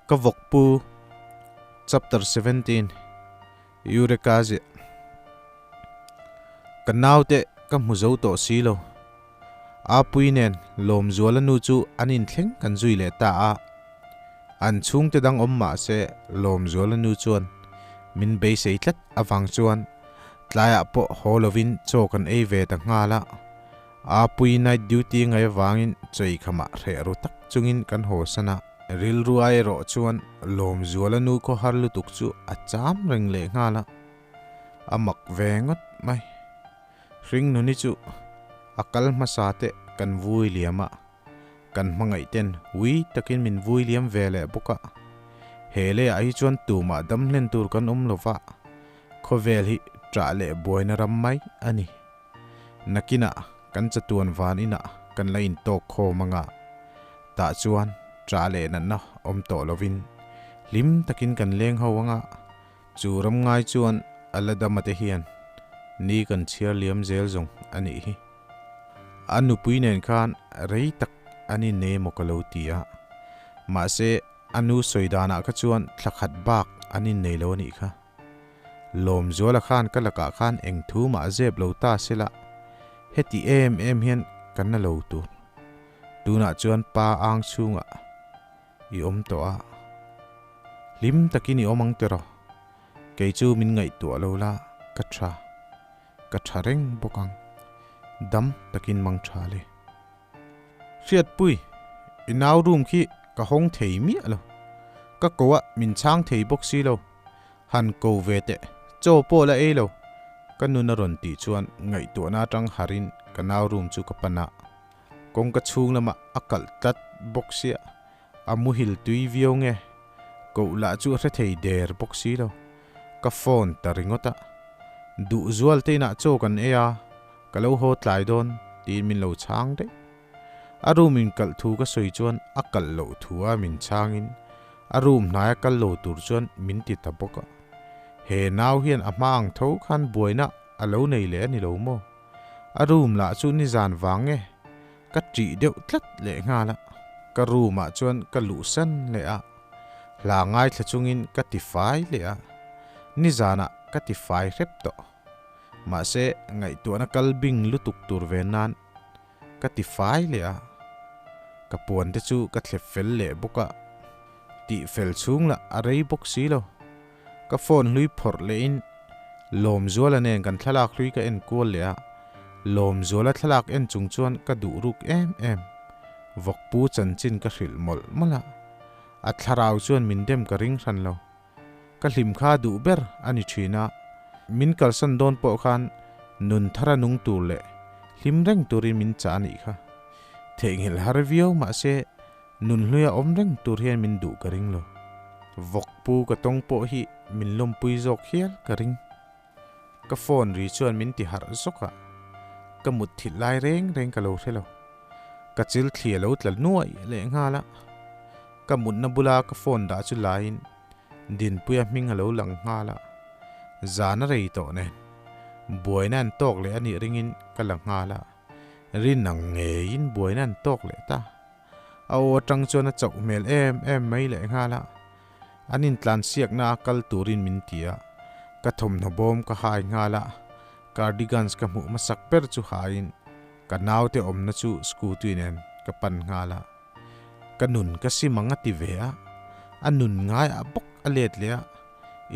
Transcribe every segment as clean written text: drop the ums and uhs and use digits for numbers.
Ka vawkpu Chapter 17 Eureka ziah Ka naute ka hmu zo tawh si lo. Apui nen Lawmzuala nu chu an inthleng kan zui leh ta a. An chhungte dang awm mah se Lawmzuala nu chuan min beisei tlat avang chuan tlaiah pawh haw lovin chaw kan ei ve ta nghal a. Apui night duty ngai avangin chei khamah hreh ru tak chungin kan haw san a. Rilru a erawh chuan Lawmzuala nu khawhar lutuk chu a cham reng leh nghal a, a mak ve ngawt mai. Hringnuni chu a kal hmasa te kan vui liam a, kan hmangaih ten ui takin min vui liam ve leh bawk a. He leiah hi chuan tumah dam hlen tur kan awm lo va, khawvel hi ṭah leh buaina ram mai a ni. Nakinah kan chatuan van inah kan la intawk khawm anga, tah chuan ṭah leh natna awm tawh lovin hlim takin kan leng ho anga, chu ram ngai chuan a la dama te hian ni kan chhiar liam zel zawng a nih hi. A nupui nen khan rei tak an innei emaw ka lo ti a, mahse a nu sawi danah kha chuan thla khat bak an innei lo a nih kha. Lawmzuala khan ka lakah khan eng thu mah zep lo ta sela, heti em em hian ka na lo tur. Tunah chuan pa ang chhungah i awm tawh a, hlim takin i awm ang tiraw? Kei chu min ngaihtuah lo la, ka tha, ka tha reng bawk ang. Dam takin mang tha le. Hriatpui, i nau room khi ka hawng thei miah lo. Ka ko a min chhang thei bawk si lo. Han ko ve teh, chaw pawh la ei lo. Ka nun a rawn tih chuan ngaihtuahna atang harin ka nau room chu ka pan a. Kawngka chhung lamah a kalh tlat bawk sia, a muhil tui viau nge? Koh lah chu a hre thei der bawk si lo. Ka phone ta ringawt a. Duhzual te inah chaw kan ei a, Ka lo haw tlai dawn tiin min lo chhang daih. A room in kalh thu ka sawi chuan a kalh loh thu a min chhangin a room hnaia kal lo tur chuan min ti ta bawk a. He nau hian a hma ang tho khan buaina a lo nei leh a ni lo maw? A room lah chu nizan vang nge ka ṭih deuh tlat leh nghal a. Ka room ah chuan ka luhsan leh a, hla ngaithla chungin ka ti fai leh a, nizanah ka ti fai hrep tawh. Mahse, ngaihtuahna kal bing lutuk tur ve nan ka ti fai leh a, ka puan te chu ka thlep fel leh bawk a, tih fel chhung lah a rei bawk si lo. Ka phone hlui phawrh lehin Lawmzuala nen kan thlalak hlui ka en kual leh a, Lawmzuala thlalak en chung chuan ka duh ruk em em. Vawkpu chanchin ka hrilh mawlh mawlh a, a thlarau chuan min dem ka ring hran lo. Ka hlim kha duh ber a ni thin a, min kalsan dawn pawh khan nun thara nung tur leh hlim reng turin min chah a nih kha. Theihnghilh har viau mahse nun hluia awm reng tur hian min duh ka ring lo. Vawkpu ka tawng pawh hi min lawmpui zawk hial ka ring. Ka phone ri chuan min ti harh zawk a, ka mut thilh lai reng reng ka lo hre lo. Ka chil thli a lo tla nuai leh nghal a, ka mutna bula ka phone dah chu laiin Dinpuia hming a lo lang nghal a, zan a rei tawh nen buaina an tawk leh a nih ringin ka la nghal a, rin ang ngeiin buaina an tawk leh ta. A aw atang chuan a chauh hmel em em mai leh nghal a, an intlansiakna a kal turin min ti a, ka thawmhnaw bawm ka hai nghal a, cardigans ka hmuh hmasak ber chu haiin ka naute awmna chu scooty nen ka pan nghal a, ka nun ka sim ang a ti ve a, a nun ngaiah bawk a let leh a,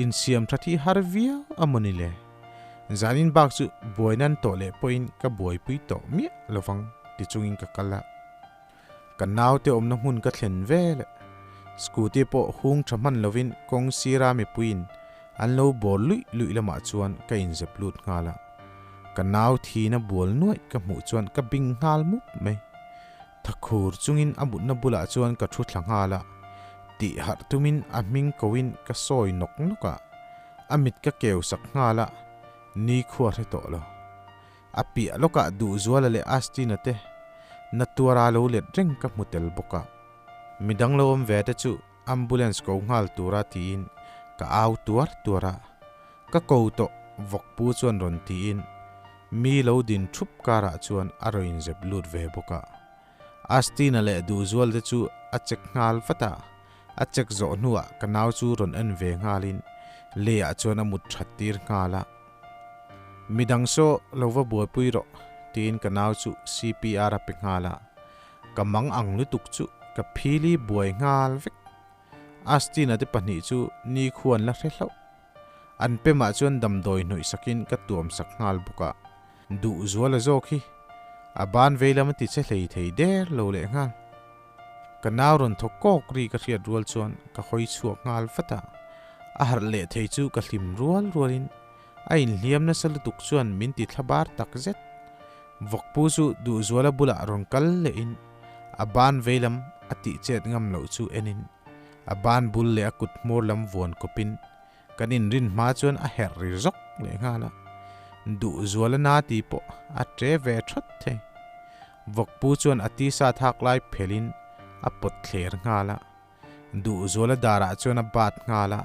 insiam tha thi har viau a mawni le? Zanin bak chu buaina an tawh leh pawhin ka buaipui tawh miah lovang ti chungin ka kal a. Ka naute awmna hmun ka thlen vel e. Scooty pawh hung tha hman lovin kawng sira mipuiin an lo bawr luih luih lamah chuan ka inzep lut nghal a. Ka nau thina bual nuaih ka hmuh chuan ka bing nghal mup mai. Thakhur chungin a mutna bulah chuan ka thu thla nghal a. Tih harh tumin a hming koin ka sawi nawk nawk a. A mit ka keu sak nghal a, nikhua hre tawh lo. A piah lawkah Duhzuala leh Astina te na tuara lo let reng ka hmu tel bawk a. Midang lo awm ve te chu ambulance ko nghal tura tiin ka au tuar tuar a. Ka ko tawh vawkpu chuan rawn tiin mi lo din thup karah chuan a rawn inzep lut ve bawk a. Astina leh Duhzuala te chu a check nghal vat a. A check zawh hnuah ka nau chu rawn en ve nghalin leiah chuan a mut that tir nghal a. Midang saw lo va buaipui rawh tiin ka nau chu CPR a pe nghal a. Ka mang ang lutuk chu ka phili buai nghal vek. Astina te pahnih chu nikhuan la hre hlauh. An pemah chuan damdawi hnawih sakin ka tuam sak nghal bawk a. Duhzuala zawk hi a ban veilam a ti che hlei thei der lo leh nghal. Ka nau rawn thawk kawk ri ka hriat rual chuan ka hawi chhuak nghal vat a, a harh leh thei chu ka hlim rual rualin a inhliam nasa lutuk chuan min ti thla bar tak zet. Vawkpu chu Duhzuala bulah rawn kal lehin a ban veilam a tih chet ngam loh chu enin a ban bul leh a kut hmawr lam vuan kawpin kan inrin hma chuan a herh ri zawk leh nghal a, Duhzuala na ti pawh a ṭe ve ṭhawt thei. Vawkpu chuan a tisa thak lai phelhin a pawt thler nghal a, Duhzuala darah chuan a bat nghal a,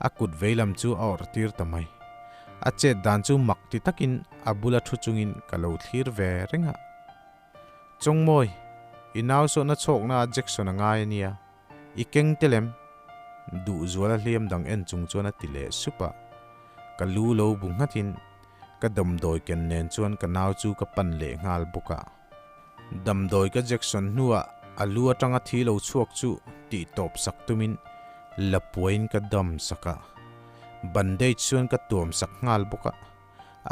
a kut veilam chu a awrh tir ta mai. A chet dan chu mak ti takin a bula thu chungin ka lo thlir ve reng a. Chawngmawi, i nau sawhna chhawkna ah Jackson a ngai a nia, i keng te lem? Duhzuala hliam dang en chung chuan a ti leh sup a, ka lu lo bu nghatin Ka damdawi ken nen chuan ka nau chu ka pan leh nghal bawk a. Damdawi ka Jackson hnuah a lu atanga thi lo chhuak chu tih tawp sak tumin la puaiin ka dam sak a. Bandage chuan ka tuam sak nghal bawk a.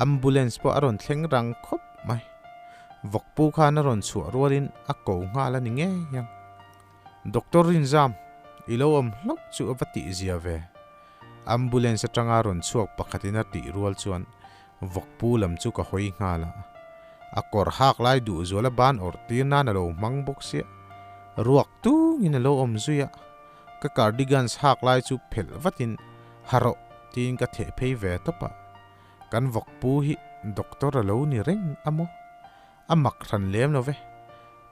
Ambulance pawh a rawn thleng rang khawp mai. Vawkpu khan a rawn chhuah rualin a ko nghal a ni ngei ang. Doctor Rinzam, i lo awm hlauh chu a va tih zia ve. Ambulance atanga rawn chhuak pakhatin a tih rual chuan vawkpu lam chu ka hawi nghal a. A kawr hak lai duh zual a ban awrh tir nan a lo hmang bawk sia. Ruak tungin a lo awm zui a. Ka cardigans hak lai chu phelh vatin ha rawh tiin ka theh phei ve tawp a. Kan vawkpu hi doctor a lo ni reng a maw? A mak hran lem lo ve.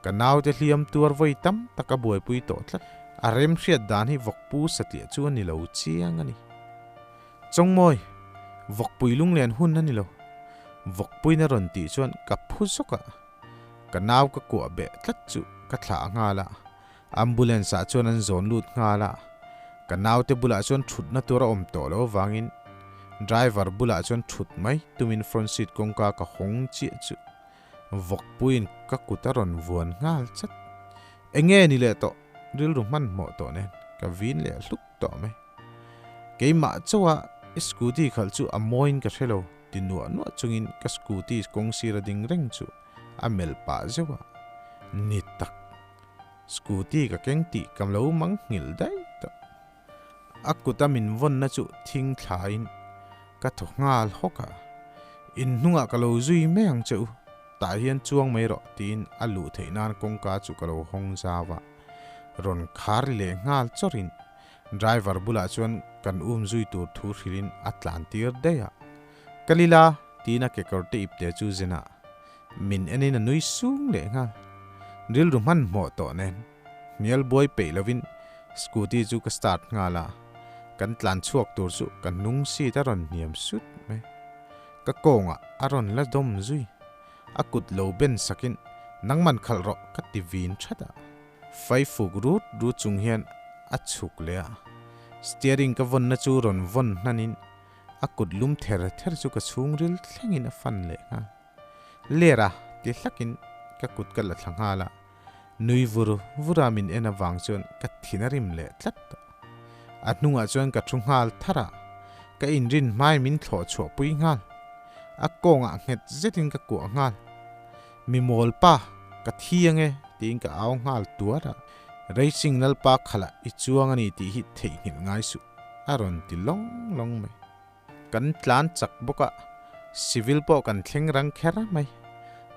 Ka naute hliam tuar vawi tam tak a buaipui tawh tlat. A rem hriat dan hi vawkpu satliah chu a ni lo chiang a ni. Chawngmawi, vawkpui lunglen hun a ni lo. Vawkpuiin a rawn tih chuan ka phu zawk a. Ka nau ka kuah beh tlat chu ka thlah nghal a. Ambulance ah chuan an zawn lut nghal a. Ka naute bulah chuan thutna tur a awm tawh lo avangin driver bulah chuan thut mai tumin front seat kawngka ka hawng chiah chu vawkpuiin ka kut a rawn vuan nghal chat. Enge ni leh tawh rilru hmanhmawh tawh nen ka vin leh hluk tawh mai. Keimah chauha i scooty khalh chu a mawiin ka hre lo ti nuah nuah chungin ka scooty kawng sira ding reng chu a melh pah zeuh a, ni tak. Scooty ka keng tih ka lo mang nghilh daih tawh. A kuta min vawnna chu thing thlain ka thaw nghal hawk a, In hnungah ka lo zui mai ang che u, tah hian chuang mai rawh tiin a luh theih nan kawngka chu ka lo hawng zau a. Rawn khar leh nghal chawrhin driver bulah chuan kan um zui tur thu hrilhin a tlan tir daih a. Ka lila tiin a kekawrte ipte chu zen a, Min enin a nui sung leh nghal. Rilru hmanhmawh tawh nen hnial buai peih lovin scooty chu ka start nghal a, kan tlan chhuak tur chu ka hnung seat a rawn hniam sut mai. Ka kawngah a rawn la dawm zui. A kut lo ben sakin nangman khalh rawh ka ti vin that a. Fai fuk rut rut chung hian a chhuk leh a. Steering ka vawnna chu rawn vawn hnanin a kut lum ther ther chu ka chhungril thlengin a fan leh nghal. Lera ti hlakin ka kut ka la thla nghal a, nui vur vur a min en avang chuan ka thin a rim leh tlat tawh. A hnungah chuan ka thu nghal thar a, ka inrin hmai min thlawh chhuah pui nghal. A kawngah nghet zetin ka kuah nghal. Mi mawl pa, ka thi ange tiin ka au nghal tuar a, Racing Lalpa khalah i chuang a ni tih hi theihnghilh ngai suh a rawn ti lawng lawng mai. Kan tlan chak bawk a, civil pawh kan thleng rang kher mai.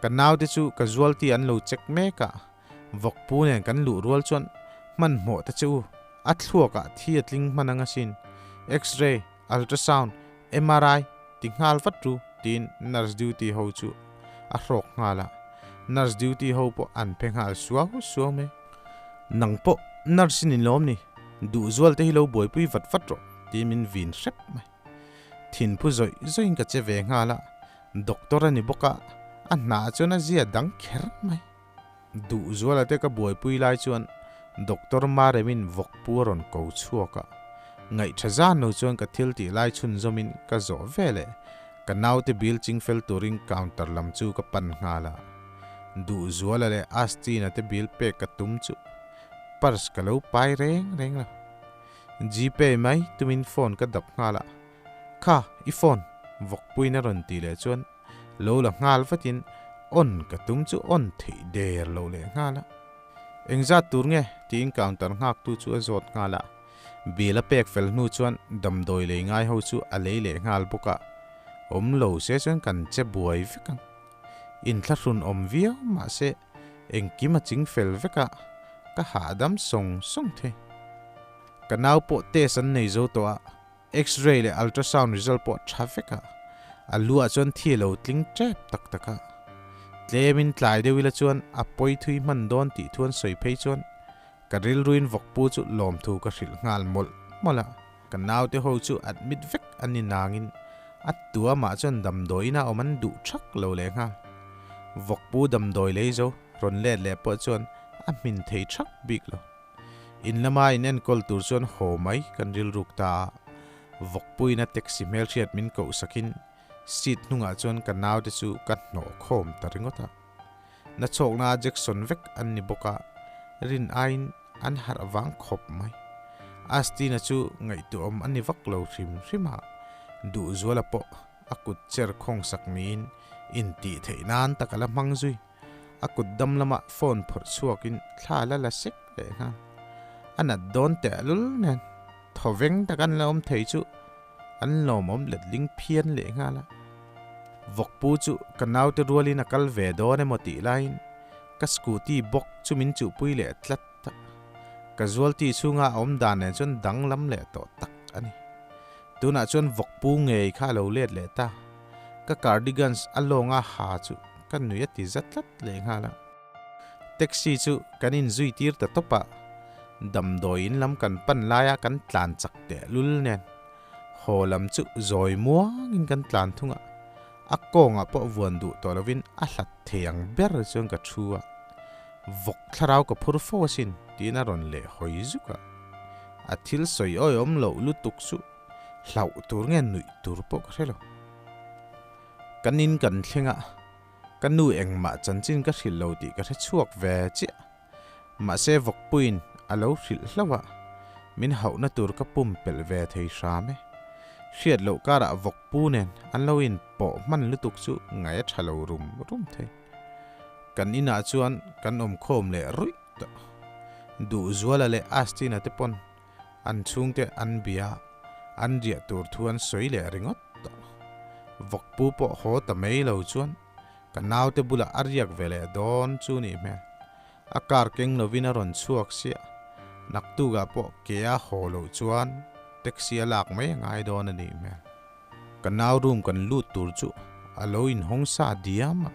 Ka naute chu casualty an lo check mek a, vawkpu nen kan luh rual chuan hmanhmawh te che u, a thluakah thi a tling hman ang asin. X-ray, ultrasound, MRI ti nghal vat ru tiin nurse duty ho chu a hrawk nghal a, nurse duty ho pawh an phe nghal suau suau mai. Nang pawh nurse i ni lawm ni, duhzual te hi lo buaipui vat vat rawh tiin min vin hrep mai. Thinphu zawih zawihin ka che ve nghal a, doctor a ni bawk a, a hnah chuan a zia dang kher mai. Duhzuala te ka buaipui lai chuan Doctor Maremin vawkpu a rawn ko chhuak a, ngaihṭha zan lo chuan ka thil tih lai chhunzawmin ka zawh veleh ka naute bill chingfel turin counter lam chu ka pan nghal a. Duhzuala leh Astina te bill pek ka tum chu purse ka lo pai reng reng lo. Gpay mai tumin phone ka dap nghal a, Kha, i phone! Vawkpuiin a rawn tih leh chuan lo la nghal vatin on ka tum chu on theih der lo leh nghal a. Engzat tur nge? tiin counter nghaktu chu a zawt nghal a. Bill a pek fel hnu chuan damdawi lei ngai ho chu a lei leh nghal bawk a, awm lo se chuan kan che buai vek ang. Inthlahrun awm viau mahse engkim a ching fel vek a, ka hahdam sawng sawng thei. Ka nau pawh test an nei zo tawh a, X-ray leh ultrasound result pawh tha vek a, a lu ah chuan thi a lo tling tep tak tak a. Tlemin tlai deuh ila chuan a pawi thui hman dawn tih thu an sawi phei chuan ka rilruin vawkpu chu lawmthu ka hrilh nghal mawlh mawlh a. Ka naute ho chu admit vek an ni nangin a tuamah chuan damdawi ina awm an duh thak lo leh nghal. Vawkpu damdawi lei zo rawn let leh pawh chuan a hmin thei thak bik lo. In lama in enkawl tur chuan haw mai kan rilruk ta a, vawkpuiin a taxi hmelhriat min koh sakin seat hnungah chuan ka naute chu ka hnawh khawm ta ringawt a. Nachhawkna Jackson vek an ni bawk a, rin aiin an harh vang khawp mai. Astina chu ngaihtuahawm a ni vak lo hrim hrim a, Duhzuala pawh a kut cher khawng sak niin intih theih nan tak a la hmang zui. A kut dam lamah phone phawrh chhuakin thla la la sek leh nghal. A nat dawn tehlul nen thawveng tak an la awm thei chu an lawmawm letling phian leh nghal a. Vawkpu chu ka naute rualin a kal ve dawn emaw tih laiin ka scooty bawk chu min chuhpui leh tlat a. Ka zualti chhunga a awm dan nen chuan danglam leh tawh tak a ni. Tunah chuan vawkpu ngei kha a lo let leh ta. Ka cardigans a lawnga ha chu ka nui a ti za tlat leh nghal a. Taxi chu kan inzui tir ta tawp a, damdawi in lam kan pan laia kan tlan chak teh lul nen haw lam chu zawi muangin kan tlan thung a, a kawngah pawh vuan duh tawh lovin a hlat thei ang ber chuan ka thu a, vawk thlarau ka phur fo asin tiin a rawn leh hawi zuk a, a thil sawi awihawm loh lutuk chu hlauh tur nge nuih tur pawh ka hre lo. Kan in kan thleng a, ka nu engmah chanchin ka hrilh lo tih ka hre chhuak ve chiah. Mahse vawkpuiin a lo hrilh hlauh a, min hauhna tur ka pumpelh ve thei hram e. Hriat loh karah vawkpu nen an lo inpawh hman lutuk chu ngaih a tha lo rum rum thei. Kan inah chuan kan awmkhawm leh ruih tawh. Duhzuala leh Astina te pawn An chhungte an bia, an riah tur thu an sawi leh ringawt tawh. Vawkpu pawh haw ta mai lo chuan ka naute bulah a riak ve leh dawn chu nih hmel. A car keng lovin a rawn chhuak siah. Naktukah pawh ke a haw loh chuan taxi a lak mai a ngai dawn a nih hmel. Ka nau room kan lut tur chu a lo inhawng sa diam a,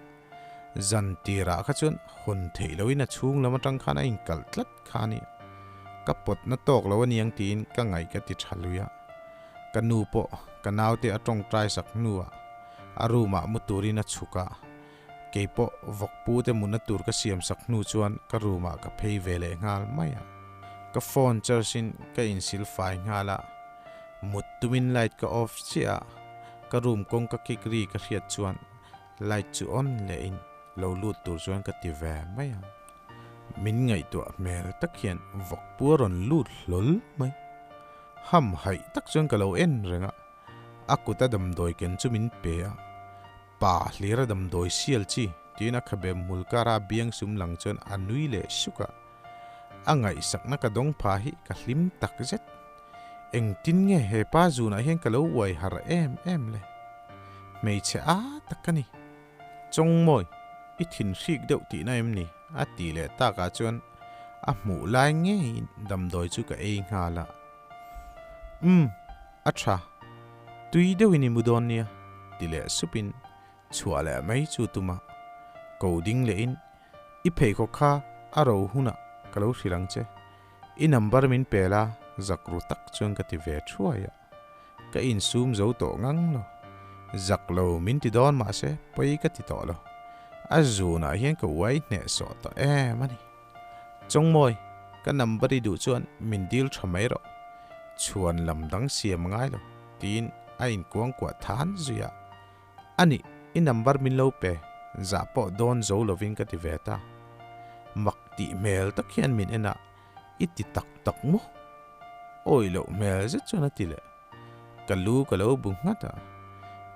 zan tirah kha chuan hawn theih loin a chhung lam atang khan a inkalh tlat kha a ni. Ka pawtna tawk lo a niang tiin ka ngaih ka ti tha lui a. Ka nu pawh ka naute a tawngtai sak hnuah a room ah mu turin a chhuk a, kei pawh vawkpu te mutna tur ka siam sak hnu chuan ka room ah ka phei ve leh nghal mai a. Ka phone charge in ka insil fai nghal a, mut tumin light ka off chiah a, ka room kawngka kik ri ka hriat chuan light chu on leh in lo lut tur chuan ka ti ve mai a. Min ngaihtuah hmel tak hian vawkpu a rawn lut hlawl mai. Ham haih tak chuan ka lo en reng a, a kut a damdawi ken chu min pe a. Pa hlir a damdawi sial chi tiin a khabe hmul kara biang sum lang chuan a nui leh suk a. A ngaihsakna ka dawng pha hi ka hlim tak zet. Engtin nge he pa zunah hian ka lo uai har em em le? Hmeichhe a tak ka ni. Chawngmawi, i thinhrik deuh tihna em ni? a ti leh takah chuan a hmuh lai ngeiin damdawi chu ka ei nghal a. Umm, a tha. Tui deuhin i mu dawn nia, ti leh supin chhuah leh mai chu tum a. Ko ding lehin, I pheikhawk kha a ro hunah ka lo hrilh ang che. I number min pe la, zak ru tak chuan ka ti ve thuai a. Ka insum zo tawh ngang lo. Zak lo min ti dawn mahse pawi ka ti tawh lo. A zunah hian ka uai hnehsawh tawh em a ni. Chawngmawi, Ka number i duh chuan min dil tha mai rawh. Chhuan lam dang siam a ngai lo, tiin a inkuangkuah than zui a. A nih, i number min lo pe, zah pawh dawn zo lovin ka ti ve ta. Mak tih hmel tak hian min en a, I ti tak tak maw? Awih loh hmel zet chuan a ti leh. Ka lu ka lo bu nghat a,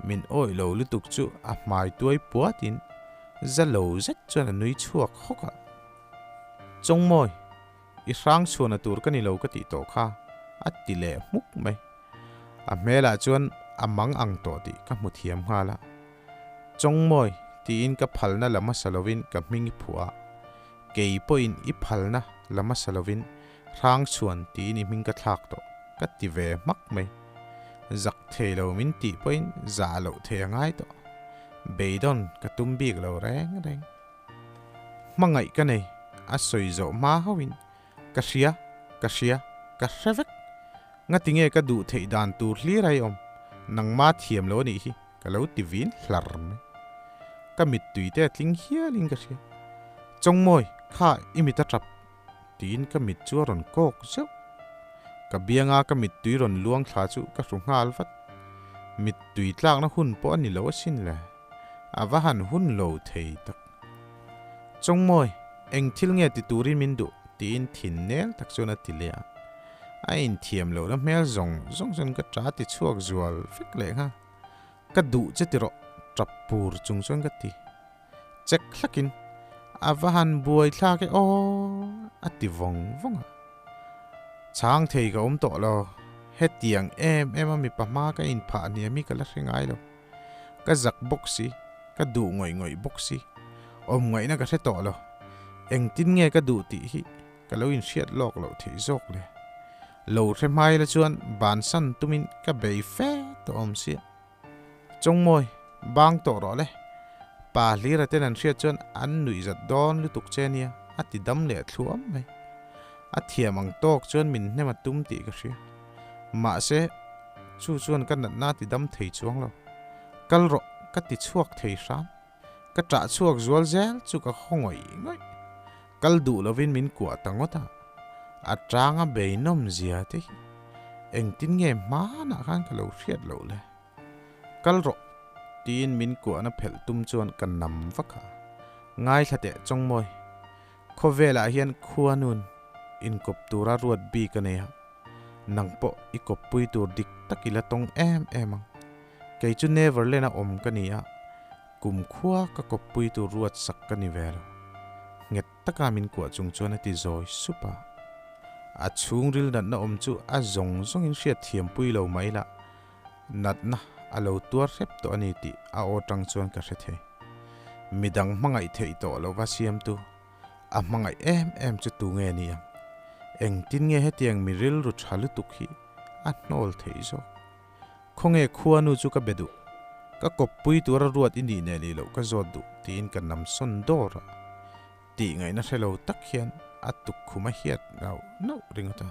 min awih lo lutuk chu a hmai tuai puatin za lo zet chuan a nui chhuak hawk a. Chawngmawi, i hrang chhuahna tur ka ni lo ka tih tawh kha, a ti leh hmuk mai. A hmelah chuan a mang ang tawh tih ka hmu thiam nghal a. Chawngmawi, tiin ka phalna la hmasa lovin ka hming i phuah a. Kei pawhin i phalna la hmasa lovin hrang chhuan tiin i hming ka thlak tawh, ka ti ve hmak mai. Zak thei lo min tih pawhin zah loh thei a ngai tawh. Beidawn ka tum bik lo reng reng. Hmangaih ka nei, a sawi zawh hma hauhin, Ka hria, ka hria, ka hre vek. Ngati nge ka duh theih dan tur hlir a i awm, nangma thiam lo a nih hi, ka lo ti vin hlar mai. Ka mittui te a tling hialin ka hria. Chawngmawi, kha i mit a tap, tiin ka mit chu a rawn kawk zeuh. Ka bianga ka mittui rawn luang thla chu ka hru nghal vat. Mittui tlakna hun pawh a ni lo asin le. A va han hun lo thei tak. Chawngmawi, eng thil nge ti turin min duh? tiin thin nel tak chuan a ti leh a. A inthiam lohna hmel zawng zawng chuan ka ta ti chhuak zual vek leh nghal. Ka duh che ti rawh, tap pur chung chuan ka ti. Chek hlakin, A va han buai thlak e aw, a ti vawng vawng a. Chhang thei ka awm tawh lo, hetiang em em a mipa hma ka inphah hniam hi ka la hre ngai lo. Ka zak bawk si, ka duh ngawih ngawih bawk si. Awm ngaihna ka hre tawh lo. Engtin nge ka duh tih hi ka lo inhriat lawk loh theih zawk le. Lo hre hmai la chuan bansan tumin ka bei fe tawh awm sia. Chawngmawi, bang tawh rawh le. Pa hlira ten an hriat chuan an nuihzat dawn lutuk che nia, a ti dam leh thluam mai. A thiam ang tawk chuan min hnem a tum tih ka hria. Mahse, chu chuan ka natna ti dam thei chuang lo. Kal rawh, ka ti chhuak thei hram. Ka ṭah chhuak zual zel chu ka khaw ngawih ngawih. Kal duh lovin min kuah ta ngawt a. A ṭanga beinawm zia te hi engtin nge hmanah khan ka lo hriat loh le. Kal rawh, tiin min kuahna phelh tum chuan ka nam vak a. Ngaithla teh Chawngmawi, khawvelah hian khuanun inkawp tura ruat bik a nei a. Nang pawh i kawppui tur dik tak i la tawng em em ang. Kei chu Neverland a awm ka ni a, kum khua ka kawppui tur ruat sak ka ni ve lo. Nghet taka min kuah chung chuan a ti zawi sup a. A chhungril natna awm chu a zawng zawngin hriat thiampui lo mai lah, natna a lo tuar hrep tawh a ni tih a aw tang chuan ka hre thei. Midang hmangaih theih tawh lova siamtu A hmangaih em em chu tu nge ni ang? Engtin nge hetiang mi rilru tha lutuk hi a hnawl theih zawk? Khawnge khuanu chu ka be duh? Ka kawppui tura ruat i nih neh nih loh ka zawt duh tiin ka nam sawn dawr a. Tih ngaihna hre lo tak hian a tukkhum a hiat nauh nauh ringawt a.